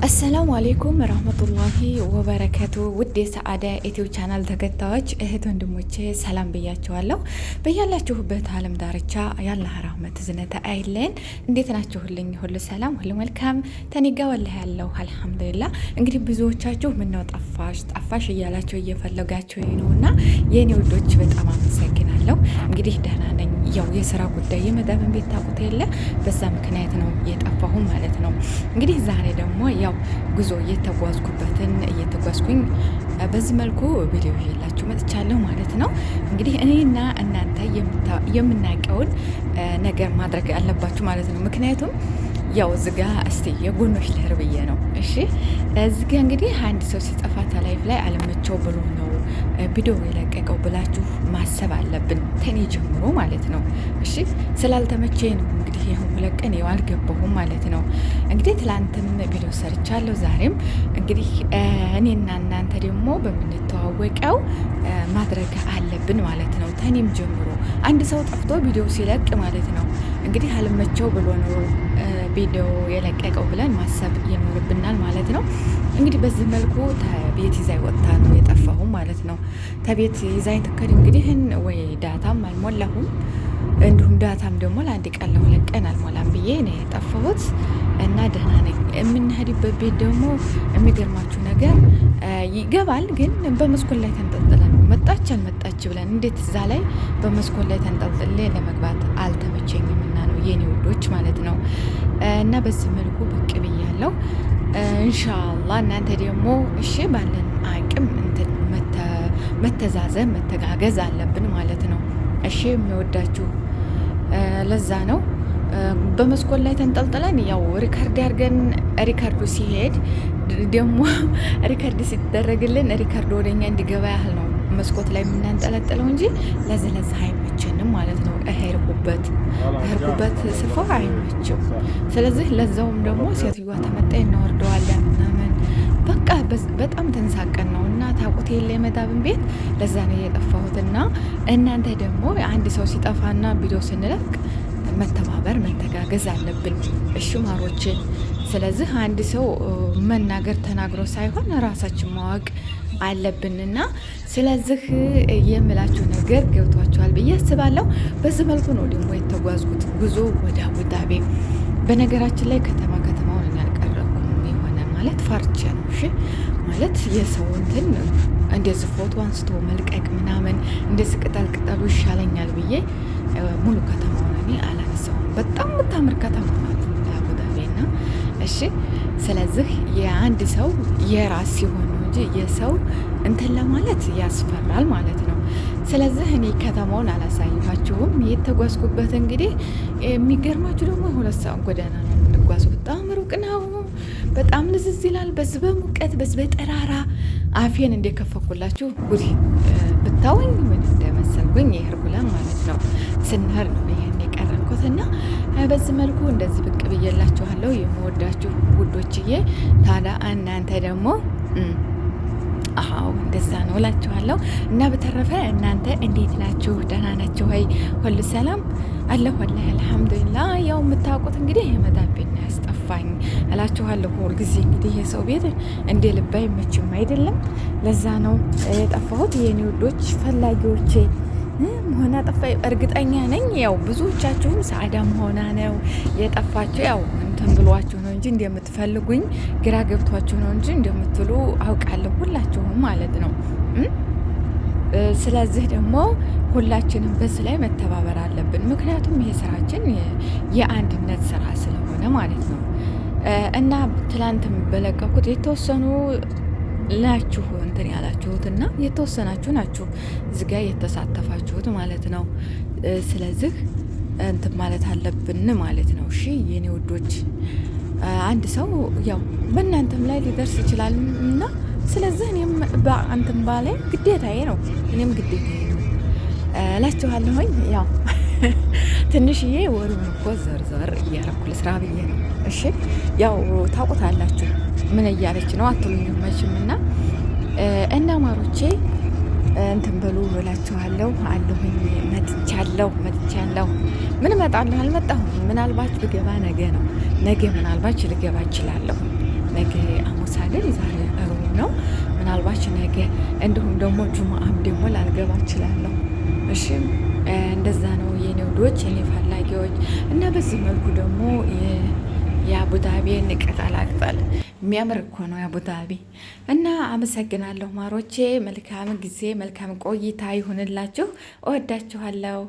السلام عليكم رحمة الله وبركاته። ውድ የሰአዳ ኢትዮ ቻናል ተከታዮች እህት ወንድሞቼ ሰላም ብያችኋለሁ። በያላችሁበት አለም ዳርቻ የአላህ ረህመት እዝነት አይለየን። እንዴት ናችሁልኝ? ሁሉ ሰላም፣ ሁሉ መልካም ከኔ ጋ والله ያለው الحمد لله። እንግዲህ ብዙዎቻችሁ ምነው ጠፋሽ ጠፋሽ እያላችሁ እየፈለጋችሁ ነውና የእኔ ውዶች በጣም አመሰግናለሁ። እንግዲህ ደህና ነኝ። ያው የስራ ጉዳይ የመዳምን ቤት ታውቁት የለ በዛ ምክንያት ነው የጠፋሁ ማለት ነው። እንግዲህ ዛሬ ደግሞ ያው ጉዞ እየተጓዝኩበትን እየተጓዝኩኝ በዚህ መልኩ ቪዲዮ ይዤላችሁ መጥቻለሁ ማለት ነው። እንግዲህ እኔና እናንተ የምናውቀውን ነገር ማድረግ አለባችሁ ማለት ነው። ምክንያቱም ያው እዚጋ እስቲ የጎኖች ልህር ብዬ ነው። እሺ እዚጋ እንግዲህ አንድ ሰው ሲጠፋ ተላይፍ ላይ አለመቸው ብሎ ነው ቪዲዮ የለቀቀው ብላችሁ ማሰብ አለብን፣ ተኔ ጀምሮ ማለት ነው። እሺ ስላልተመቼ ነው እንግዲህ ይኸው 2 ቀን ይኸው አልገባሁም ማለት ነው። እንግዲህ ትላንትም ቪዲዮ ሰርቻለሁ፣ ዛሬም እንግዲህ እኔና እናንተ ደግሞ በምንተዋወቀው ማድረግ አለብን ማለት ነው። ተኔም ጀምሮ አንድ ሰው ጠፍቶ ቪዲዮ ሲለቅ ማለት ነው እንግዲህ አልመቸው ብሎ ነው ቪዲዮ የለቀቀው ብለን ማሰብ ይኖርብናል ማለት ነው። እንግዲህ በዚህ መልኩ ቤት ይዛይ ወጥታ ነው የጠፋሁ ማለት ነው። ተቤት ይዛይ ትከድ እንግዲህ ወይ data ም አልሞላሁም እንዲሁም data ም ደግሞ ለአንድ ቀን ለ2 ቀን አልሞላም ብዬ ነው የጠፋሁት እና ደህና ነኝ። የምንሄድበት ቤት ደግሞ የሚገርማችሁ ነገር ይገባል፣ ግን በመስኮት ላይ ተንጠልጥለን ነው መጣች አልመጣች ብለን እንዴት እዛ ላይ በመስኮት ላይ ተንጠልጥሌ ለመግባት አልተመቸኝም እና ነው የኔ ውዶች ማለት ነው። እና በዚህ መልኩ ብቅ ብያለሁ። إن شاء الله እናንተ ደግሞ እሺ ባለን አቅም እንትን መተዛዘን መተጋገዝ አለብን ማለት ነው። እሺ የሚወዳችሁ ለዛ ነው። በመስኮት ላይ ተንጠልጥለን ያው record አድርገን record ኡ ሲሄድ ደግሞ record ሲደረግልን record ኡ ወደኛ እንዲገባ ያህል ነው መስኮት ላይ የምናንጠለጥለው እንጂ ለዚህ ለዚህ አይመቸንም ማለት ነው። እሄርኩበት ስፍራ አይመችም። ስለዚህ ለዛውም ደግሞ ሴትዮዋ ተመጣ እናወርደዋለን ምናምን በቃ በጣም ተንሳቀን ነው እና ታውቁት የለ የመዳብን ቤት ለዛ ነው የጠፋሁትና እናንተ ደግሞ አንድ ሰው ሲጠፋና ቪዲዮ ስንለቅ መተባበር መተጋገዝ አለብን። እሺ ማሮቼ። ስለዚህ አንድ ሰው መናገር ተናግሮ ሳይሆን ራሳችን ማወቅ አለብንና ስለዚህ የምላችሁ ነገር ገብቷችኋል ብዬ አስባለሁ። በዚህ መልኩ ነው ደግሞ የተጓዝኩት ጉዞ ወደ አቡዳቢ። በነገራችን ላይ ከተማ ከተማውን እኔ አልቀረኩም የሆነ ማለት ፈርቼ ነው። እሺ ማለት የሰው እንትን እንደዚህ ፎቶ አንስቶ መልቀቅ ምናምን እንደዚህ ቅጠል ቅጠሉ ይሻለኛል ብዬ ሙሉ ከተማውን እኔ አላነሳውም። በጣም የምታምር ከተማ ናት አቡዳቢ እና እሺ ስለዚህ የአንድ ሰው የራስ ሲሆን ነው እንጂ የሰው እንትን ለማለት ያስፈራል ማለት ነው። ስለዚህ እኔ ከተማውን አላሳይኋችሁም። የተጓዝኩበት እንግዲህ የሚገርማችሁ ደግሞ የ2 ሰዓት ጎዳና ነው የምንጓዘው። በጣም ሩቅ ነው። በጣም ልዝዝ ይላል። በዚህ በሙቀት በዚህ በጠራራ አፌን እንደከፈኩላችሁ ጉድ ብታወኝ ምን እንደመሰልኩኝ የህርጉላን ማለት ነው ስንሄድ ነው ይሄን የቀረብኩት እና በዚህ መልኩ እንደዚህ ብቅ ብዬላችኋለሁ የምወዳችሁ ውዶችዬ። ታዲያ እናንተ ደግሞ አዎ እንደዛ ነው እላችኋለሁ። እና በተረፈ እናንተ እንዴት ናችሁ? ደህና ናችሁ ወይ? ሁሉ ሰላም አለሁ والله الحمد لله። ያው የምታውቁት እንግዲህ የመዳም ቤት ነው ያስጠፋኝ እላችኋለሁ። ሁልጊዜ እንግዲህ የሰው ቤት እንደ ልብ አይመችም አይደለም። ለዛ ነው የጠፋሁት የኔ ውዶች ፈላጊዎቼ መሆና ጠፋ እርግጠኛ ነኝ። ያው ብዙዎቻችሁም ሰዓዳ መሆና ነው የጠፋችሁ። ያው እንትን ብሏችሁ ነው እንጂ እንደምትፈልጉኝ ግራ ገብቷችሁ ነው እንጂ እንደምትሉ አውቃለሁ፣ ሁላችሁም ማለት ነው። ስለዚህ ደግሞ ሁላችንም በዚህ ላይ መተባበር አለብን። ምክንያቱም ይሄ ስራችን የአንድነት ስራ ስለሆነ ማለት ነው። እና ትላንትም በለቀኩት የተወሰኑ ናችሁ እንትን ያላችሁት እና የተወሰናችሁ ናችሁ እዚጋ የተሳተፋችሁት ማለት ነው። ስለዚህ እንትን ማለት አለብን ማለት ነው። እሺ የኔ ውዶች፣ አንድ ሰው ያው በእናንተም ላይ ሊደርስ ይችላል እና ስለዚህ እኔም በአንተም ባላይ ግዴታዬ ነው፣ እኔም ግዴታዬ ነው እላችኋለሁኝ። ያው ትንሽዬ ወሩን እኮ ዘርዘር እያረኩ ልስራ ብዬ ነው። እሺ ያው ታውቁታላችሁ ምን እያለች ነው አትሉኝም መቼም እና እና ማሮቼ እንትን በሉ እላችኋለሁ። አለሁኝ መጥቻለሁ፣ መጥቻለሁ። ምን እመጣለሁ አልመጣሁም። ምናልባት ብገባ ነገ ነው። ነገ ምናልባት ልገባ እችላለሁ። ነገ አይደል? ዛሬ ሮብ ነው። ምናልባች ነገ እንዲሁም ደግሞ ጁምአም ደግሞ ላልገባ እችላለሁ። እሺ እንደዛ ነው የኔ ውዶች፣ የኔ ፈላጊዎች። እና በዚህ መልኩ ደግሞ የአቡዳቢን ቅጠላ ቅጠል የሚያምር እኮ ነው የአቡዳቢ። እና አመሰግናለሁ ማሮቼ። መልካም ጊዜ መልካም ቆይታ ይሁንላችሁ። እወዳችኋለሁ።